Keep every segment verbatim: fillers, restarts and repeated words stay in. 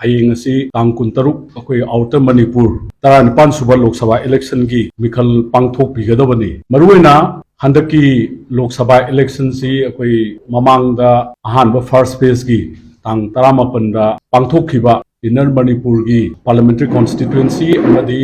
ꯍꯌꯦꯡ ꯑꯁꯤ ꯇꯥꯡ ꯀꯨꯟꯇꯔꯨꯛ, ꯑꯩꯈꯣꯏ ꯑꯥꯎꯇꯔ ꯃꯅꯤꯄꯨꯔ ꯇꯔꯥꯅꯤꯄꯥꯟ ꯁꯨꯕ ꯂꯣꯛ ꯁꯚꯥ ꯏꯂꯦꯛꯁꯟꯒꯤ ꯃꯤꯈꯜ ꯄꯥꯡꯊꯣꯛꯄꯤꯒꯗꯕꯅꯤ꯫ ꯃꯔꯨꯑꯣꯏꯅ ꯍꯟꯗꯛꯀꯤ ꯂꯣꯛ ꯁꯚꯥ ꯏꯂꯦꯛꯁꯟꯁꯤ ꯑꯩꯈꯣꯏ ꯃꯃꯥꯡꯗ ꯑꯍꯥꯟꯕ ꯐꯥꯔꯁ ꯐꯦꯖꯀꯤ ꯇꯥꯡ ꯇꯔꯥꯃꯥꯄꯟꯗ ꯄꯥꯡꯊꯣꯛꯈꯤꯕ ꯏꯟꯅꯔ ꯃꯅꯤꯄꯨꯔꯒꯤ ꯄꯥꯔꯂꯤꯌꯥꯃꯦꯟꯇꯔꯤ ꯀꯣꯟꯁꯇꯤꯇ꯭ꯌꯨꯑꯦꯟꯁꯤ ꯑꯃꯗꯤ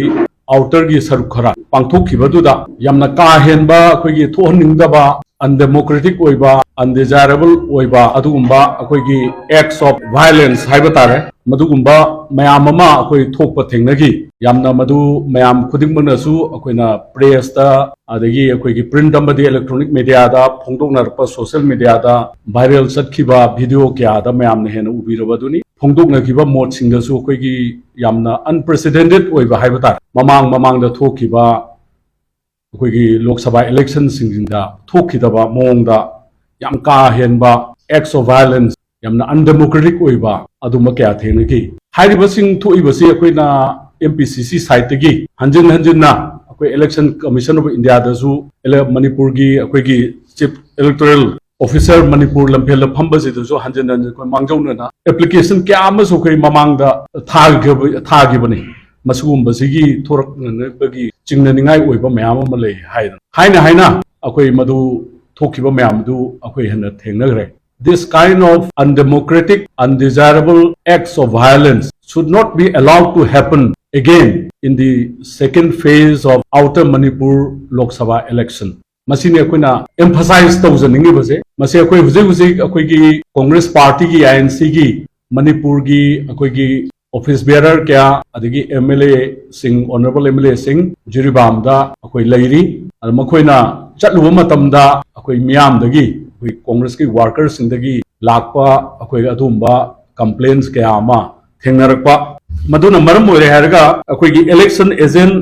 ꯑꯥꯎꯇꯔꯒꯤ ꯁꯔꯨꯛ ꯈꯔ ꯄꯥꯡꯊꯣꯛꯈꯤꯕꯗꯨꯗ ꯌꯥꯝꯅ ꯀꯥ ꯍꯦꯟꯕ ꯑꯩꯈꯣꯏꯒꯤ ꯊꯣꯛꯍꯟꯅꯤꯡꯗꯕ, ꯑꯟꯗꯦꯃꯣꯀ꯭ꯔꯦꯇꯤꯛ ꯑꯣꯏꯕ, ꯑꯟꯗꯤꯖꯥꯏꯔꯦꯕꯜ ꯑꯣꯏꯕ ꯑꯗꯨꯒꯨꯝꯕ ꯑꯩꯈꯣꯏꯒꯤ ꯑꯦꯛꯁ ꯑꯣꯐ ꯚꯥꯏꯂꯦꯟꯁ ꯍꯥꯏꯕ ꯇꯥꯔꯦ, ꯃꯗꯨꯒꯨꯝꯕ ꯃꯌꯥꯝ ꯑꯃ ꯑꯩꯈꯣꯏ ꯊꯣꯛꯄ ꯊꯦꯡꯅꯈꯤ꯫ ꯌꯥꯝꯅ ꯃꯗꯨ ꯃꯌꯥꯝ ꯈꯨꯗꯤꯡꯃꯛꯅꯁꯨ ꯑꯩꯈꯣꯏꯅ ꯄ꯭ꯔꯦꯁꯇ, ꯑꯗꯒꯤ ꯑꯩꯈꯣꯏꯒꯤ ꯄ꯭ꯔꯤꯟꯠ ꯑꯃꯗꯤ ꯏꯂꯦꯛꯇ꯭ꯔꯣꯅꯤꯛ ꯃꯦꯗꯤꯌꯥꯗ ꯐꯣꯡꯗꯣꯛꯅꯔꯛꯄ, ꯁꯣꯁꯤꯌꯦꯜ ꯃꯦꯗꯤꯌꯥꯗ ꯚꯥꯏꯔꯦꯜ ꯆꯠꯈꯤꯕ ꯚꯤꯗꯤꯑꯣ ꯀꯌꯥꯗ ꯃꯌꯥꯝꯅ ꯍꯦꯟꯅ ꯎꯕꯤꯔꯕꯗꯨꯅꯤ꯫ ꯐꯣꯡꯗꯣꯛꯅꯈꯤꯕ ꯃꯣꯠꯁꯤꯡꯗꯁꯨ ꯑꯩꯈꯣꯏꯒꯤ ꯌꯥꯝꯅ ꯑꯟꯄ꯭ꯔꯦꯁꯤꯗꯦꯟꯇꯦꯠ ꯑꯣꯏꯕ ꯍꯥꯏꯕ ꯇꯥꯔꯦ, ꯃꯃꯥꯡ ꯃꯃꯥꯡꯗ ꯊꯣꯛꯈꯤꯕ ꯑꯩꯈꯣꯏꯒꯤ ꯂꯣꯛ ꯁꯚꯥ ꯏꯂꯦꯛꯁꯟꯁꯤꯡꯁꯤꯗ ꯊꯣꯛꯈꯤꯗꯕ ꯃꯑꯣꯡꯗ ꯌꯥꯝ ꯀꯥ ꯍꯦꯟꯕ ꯑꯦꯛꯁ ꯑꯣꯐ ꯚꯥꯏꯂꯦꯟꯁ, ꯌꯥꯝꯅ ꯑꯟꯗꯦꯃꯣꯀ꯭ꯔꯦꯇꯤꯛ ꯑꯣꯏꯕ ꯑꯗꯨꯝꯕ ꯀꯌꯥ ꯊꯦꯡꯅꯈꯤ꯫ ꯍꯥꯏꯔꯤꯕꯁꯤꯡ ꯊꯣꯛꯏꯕꯁꯤ ꯑꯩꯈꯣꯏꯅ ꯑꯦꯝ ꯄꯤ ꯁꯤ ꯁꯤ ꯁꯥꯏꯠꯇꯒꯤ ꯍꯟꯖꯤꯟ ꯍꯟꯖꯤꯟꯅ ꯑꯩꯈꯣꯏ ꯏꯂꯦꯛꯁꯟ ꯀꯃꯤꯁꯟ ꯑꯣꯐ ꯏꯟꯗꯤꯌꯥꯗꯁꯨ, ꯃꯅꯤꯄꯨꯔꯒꯤ ꯑꯩꯈꯣꯏꯒꯤ ꯆꯤꯐ ꯏꯂꯦꯛꯇꯣꯔꯦꯜ ꯑꯣꯐꯤꯁꯥꯔ ꯃꯅꯤꯄꯨꯔ ꯂꯝꯐꯦꯜꯗ ꯐꯝꯕꯁꯤꯗꯁꯨ ꯍꯟꯖꯤꯟ ꯍꯟꯖꯤꯟ ꯑꯩꯈꯣꯏ ꯃꯥꯡꯖꯧꯅꯅ ꯑꯦꯄ꯭ꯂꯤꯀꯦꯁꯟ ꯀꯌꯥ ꯑꯃꯁꯨ ꯑꯩꯈꯣꯏ ꯃꯃꯥꯡꯗ ꯊꯥꯈꯤꯕ-, ꯊꯥꯈꯤꯕꯅꯤ꯫ ꯃꯁꯤꯒꯨꯝꯕꯁꯤꯒꯤ ꯊꯣꯔꯛꯅꯅꯕꯒꯤ ꯆꯤꯡꯅꯅꯤꯡꯉꯥꯏ ꯑꯣꯏꯕ ꯃꯌꯥꯝ ꯑꯃ ꯂꯩ ꯍꯥꯏꯗꯅ ꯍꯥꯏꯅ ꯍꯥꯏꯅ ꯑꯩꯈꯣꯏ ꯃꯗꯨ ꯊꯣꯛꯈꯤꯕ ꯃꯌꯥꯝꯗꯨ ꯑꯩꯈꯣꯏ ꯍꯦꯟꯅ ꯊꯦꯡꯅꯈ꯭ꯔꯦ꯫ This kind of undemocratic, undesirable acts of violence should not be allowed to happen again in the second phase of Outer Manipur Lok Sabha election. ꯃꯁꯤꯅꯤ ꯑꯩꯈꯣꯏꯅ ꯑꯦꯝꯐꯁꯥꯏꯖ ꯇꯧꯖꯅꯤꯡꯉꯤꯕꯁꯦ꯫ ꯃꯁꯤ ꯑꯩꯈꯣꯏ ꯍꯧꯖꯤꯛ ꯍꯧꯖꯤꯛ ꯑꯩꯈꯣꯏꯒꯤ ꯀꯣꯡꯒ꯭ꯔꯦꯁ ꯄꯥꯔꯇꯤꯒꯤ, ꯑꯥꯏ ꯑꯦꯟ ꯁꯤꯒꯤ ꯃꯅꯤꯄꯨꯔꯒꯤ ꯑꯩꯈꯣꯏꯒꯤ ꯑꯣꯐꯤꯁ ꯕꯤꯌꯔꯔ ꯀꯌꯥ, ꯑꯗꯒꯤ ꯑꯦꯝ ꯑꯦꯜ ꯑꯦꯁꯤꯡ, ꯑꯣꯅꯔꯦꯕꯜ ꯑꯦꯝ ꯑꯦꯜ ꯑꯦꯁꯤꯡ ꯖꯤꯔꯤꯕꯥꯝꯗ ꯑꯩꯈꯣꯏ ꯂꯩꯔꯤ꯫ ꯑꯗ ꯃꯈꯣꯏꯅ ꯆꯠꯂꯨꯕ ꯃꯇꯝꯗ ꯑꯩꯈꯣꯏ ꯃꯤꯌꯥꯝꯗꯒꯤ, ꯑꯩꯈꯣꯏ ꯀꯣꯡꯒ꯭ꯔꯦꯁꯀꯤ ꯋꯥꯔꯀꯔꯁꯤꯡꯗꯒꯤ ꯂꯥꯛꯄ ꯑꯩꯈꯣꯏ ꯑꯗꯨꯒꯨꯝꯕ ꯀꯝꯄ꯭ꯂꯦꯟꯁ ꯀꯌꯥ ꯑꯃ ꯊꯦꯡꯅꯔꯛꯄ꯫ ꯃꯗꯨꯅ ꯃꯔꯝ ꯑꯣꯏꯔꯦ ꯍꯥꯏꯔꯒ ꯑꯩꯈꯣꯏꯒꯤ ꯏꯂꯦꯛꯁꯟ ꯑꯦꯖꯦꯟꯠ,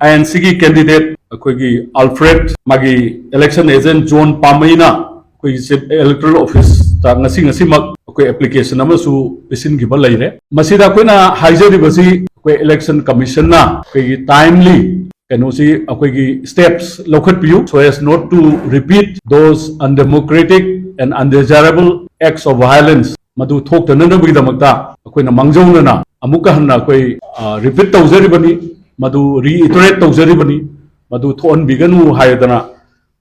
ꯑꯥꯏ ꯑꯦꯟ ꯁꯤꯒꯤ ꯀꯦꯟꯗꯤꯗꯦꯠ ꯑꯩꯈꯣꯏꯒꯤ ꯑꯜꯐ꯭ꯔꯦꯗ, ꯃꯥꯒꯤ ꯏꯂꯦꯛꯁꯟ ꯑꯦꯖꯦꯟꯠ ꯖꯣꯟ ꯄꯥꯝꯃꯩꯅ ꯑꯩꯈꯣꯏꯒꯤ ꯆꯤꯐ ꯏꯂꯦꯛꯇꯣꯔꯦꯜ ꯑꯣꯐꯤꯁꯇ ꯉꯁꯤ, ꯉꯁꯤꯃꯛ ꯑꯩꯈꯣꯏ ꯑꯦꯄ꯭ꯂꯤꯀꯦꯁꯟ ꯑꯃꯁꯨ ꯄꯤꯁꯤꯟꯈꯤꯕ ꯂꯩꯔꯦ꯫ ꯃꯁꯤꯗ ꯑꯩꯈꯣꯏꯅ ꯍꯥꯏꯖꯔꯤꯕꯁꯤ, ꯑꯩꯈꯣꯏ ꯏꯂꯦꯛꯁꯟ ꯀꯃꯤꯁꯟꯅ ꯑꯩꯈꯣꯏꯒꯤ ꯇꯥꯏꯝꯂꯤ ꯀꯩꯅꯣꯁꯤ, ꯑꯩꯈꯣꯏꯒꯤ steps ꯂꯧꯈꯠꯄꯤꯌꯨ, so as not to repeat those undemocratic and undesirable acts of violence ꯃꯗꯨ ꯊꯣꯛꯇꯅꯅꯕꯒꯤꯗꯃꯛꯇ ꯑꯩꯈꯣꯏꯅ ꯃꯥꯡꯖꯧꯅꯅ ꯑꯃꯨꯛꯀ ꯍꯟꯅ ꯑꯩꯈꯣꯏ ꯔꯤꯄꯤꯠ ꯇꯧꯖꯔꯤꯕꯅꯤ, ꯃꯗꯨ ꯔꯤꯏꯇꯔꯦꯠ ꯇꯧꯖꯔꯤꯕꯅꯤ, ꯃꯗꯨ ꯊꯣꯛꯍꯟꯕꯤꯒꯅꯨ ꯍꯥꯏꯗꯅ꯫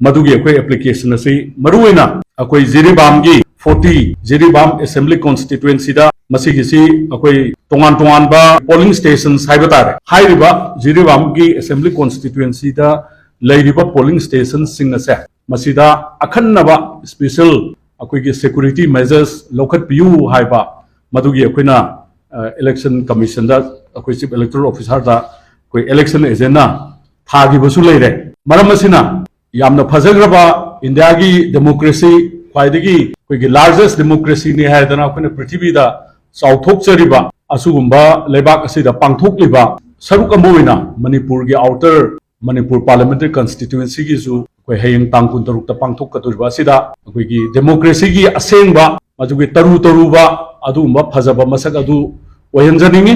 ꯃꯗꯨꯒꯤ ꯑꯩꯈꯣꯏ ꯑꯦꯄ꯭ꯂꯤꯀꯦꯁꯟ ꯑꯁꯤ ꯃꯔꯨꯑꯣꯏꯅ ꯑꯩꯈꯣꯏ ꯖꯤꯔꯤꯕꯥꯝꯒꯤ ꯐꯣꯔꯇꯤ ꯖꯤꯔꯤꯕꯥꯝ ꯑꯦꯁꯦꯝꯕ꯭ꯂꯤ ꯀꯣꯟꯁꯇꯤꯇ꯭ꯋꯦꯟꯁꯤꯗ ꯃꯁꯤꯒꯤꯁꯤ ꯑꯩꯈꯣꯏ ꯇꯣꯉꯥꯟ ꯇꯣꯉꯥꯟꯕ ꯄꯣꯂꯤꯡ ꯁ꯭ꯇꯦꯁꯟꯁ ꯍꯥꯏꯕ ꯇꯥꯔꯦ, ꯍꯥꯏꯔꯤꯕ ꯖꯤꯔꯤꯕꯥꯝꯒꯤ ꯑꯦꯁꯦꯝꯕ꯭ꯂꯤ ꯀꯣꯟꯁꯇꯤꯇ꯭ꯋꯦꯟꯁꯤꯗ ꯂꯩꯔꯤꯕ ꯄꯣꯂꯤꯡ ꯁ꯭ꯇꯦꯁꯟꯁꯤꯡ ꯑꯁꯦ ꯃꯁꯤꯗ ꯑꯈꯟꯅꯕ ꯁ꯭ꯄꯦꯁꯦꯜ ꯑꯩꯈꯣꯏꯒꯤ ꯁꯦꯀ꯭ꯌꯨꯔꯤꯇꯤ ꯃꯦꯖꯔꯁ ꯂꯧꯈꯠꯄꯤꯌꯨ ꯍꯥꯏꯕ ꯃꯗꯨꯒꯤ ꯑꯩꯈꯣꯏꯅ ꯏꯂꯦꯛꯁꯟ ꯀꯃꯤꯁꯟꯗ ꯑꯩꯈꯣꯏ ꯆꯤꯐ ꯏꯂꯦꯛꯇꯣꯔꯦꯜ ꯑꯣꯐꯤꯁꯔꯗ ꯑꯩꯈꯣꯏ ꯏꯂꯦꯛꯁꯟ ꯑꯦꯖꯦꯟꯅ ꯊꯥꯈꯤꯕꯁꯨ ꯂꯩꯔꯦ꯫ ꯃꯔꯝ ꯑꯁꯤꯅ ꯌꯥꯝꯅ ꯐꯖꯈ꯭ꯔꯕ ꯏꯟꯗꯤꯌꯥꯒꯤ ꯗꯦꯃꯣꯀ꯭ꯔꯦꯁꯤ, ꯈ꯭ꯋꯥꯏꯗꯒꯤ ꯑꯩꯈꯣꯏꯒꯤ ꯂꯥꯔꯖꯦꯁ ꯗꯦꯃꯣꯀ꯭ꯔꯦꯁꯤꯅꯤ ꯍꯥꯏꯗꯅ ꯑꯩꯈꯣꯏꯅ ꯄ꯭ꯔꯤꯊꯤꯕꯤꯗ ꯆꯥꯎꯊꯣꯛꯆꯔꯤꯕ ꯑꯁꯤꯒꯨꯝꯕ ꯂꯩꯕꯥꯛ ꯑꯁꯤꯗ ꯄꯥꯡꯊꯣꯛꯂꯤꯕ ꯁꯔꯨꯛ ꯑꯃ ꯑꯣꯏꯅ ꯃꯅꯤꯄꯨꯔꯒꯤ ꯑꯥꯎꯇꯔ ꯃꯅꯤꯄꯨꯔ ꯄꯥꯔꯂꯤꯌꯥꯃꯦꯟꯇꯔꯤ ꯀꯟꯁꯇꯤꯇ꯭ꯋꯦꯟꯁꯤꯒꯤꯁꯨ ꯑꯩꯈꯣꯏ ꯍꯌꯦꯡ ꯇꯥꯡ ꯀꯨꯟꯇꯔꯨꯛꯇ ꯄꯥꯡꯊꯣꯛꯀꯗꯧꯔꯤꯕ ꯑꯁꯤꯗ ꯑꯩꯈꯣꯏꯒꯤ ꯗꯦꯃꯣꯀ꯭ꯔꯦꯁꯤꯒꯤ ꯑꯁꯦꯡꯕ ꯃꯗꯨꯒꯤ ꯇꯔꯨ ꯇꯔꯨꯕ ꯑꯗꯨꯒꯨꯝꯕ ꯐꯖꯕ ꯃꯁꯛ ꯑꯗꯨ ꯑꯣꯏꯍꯟꯖꯅꯤꯡꯉꯤ꯫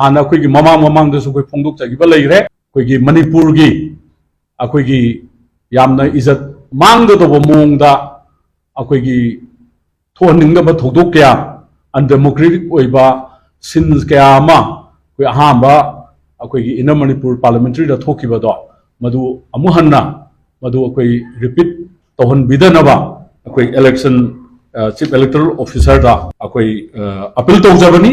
ꯍꯥꯟꯅ ꯑꯩꯈꯣꯏꯒꯤ ꯃꯃꯥꯡ ꯃꯃꯥꯡꯗꯁꯨ ꯑꯩꯈꯣꯏ ꯐꯣꯡꯗꯣꯛꯆꯈꯤꯕ ꯂꯩꯈ꯭ꯔꯦ꯫ ꯑꯩꯈꯣꯏꯒꯤ ꯃꯅꯤꯄꯨꯔꯒꯤ ꯑꯩꯈꯣꯏꯒꯤ ꯌꯥꯝꯅ ꯏꯖꯠ ꯃꯥꯡꯒꯗꯧꯕ ꯃꯑꯣꯡꯗ ꯑꯩꯈꯣꯏꯒꯤ ꯊꯣꯛꯍꯟꯅꯤꯡꯗꯕ ꯊꯧꯗꯣꯛ ꯀꯌꯥ, ꯑꯟꯗꯦꯃꯣꯀ꯭ꯔꯦꯇꯤꯛ ꯑꯣꯏꯕ ꯁꯤꯟꯁ ꯀꯌꯥ ꯑꯃ ꯑꯩꯈꯣꯏ ꯑꯍꯥꯟꯕ ꯑꯩꯈꯣꯏꯒꯤ ꯏꯟꯅꯔ ꯃꯅꯤꯄꯨꯔ ꯄꯥꯔꯂꯤꯌꯥꯃꯦꯟꯇꯔꯤꯗ ꯊꯣꯛꯈꯤꯕꯗꯣ ꯃꯗꯨ ꯑꯃꯨꯛ ꯍꯟꯅ ꯃꯗꯨ ꯑꯩꯈꯣꯏ ꯔꯤꯄꯤꯠ ꯇꯧꯍꯟꯕꯤꯗꯅꯕ ꯑꯩꯈꯣꯏ ꯏꯂꯦꯛꯁꯟ ꯆꯤꯐ ꯏꯂꯦꯛꯇꯣꯔꯦꯜ ꯑꯣꯐꯤꯁꯔꯗ ꯑꯩꯈꯣꯏ ꯑꯄꯤꯜ ꯇꯧꯖꯕꯅꯤ꯫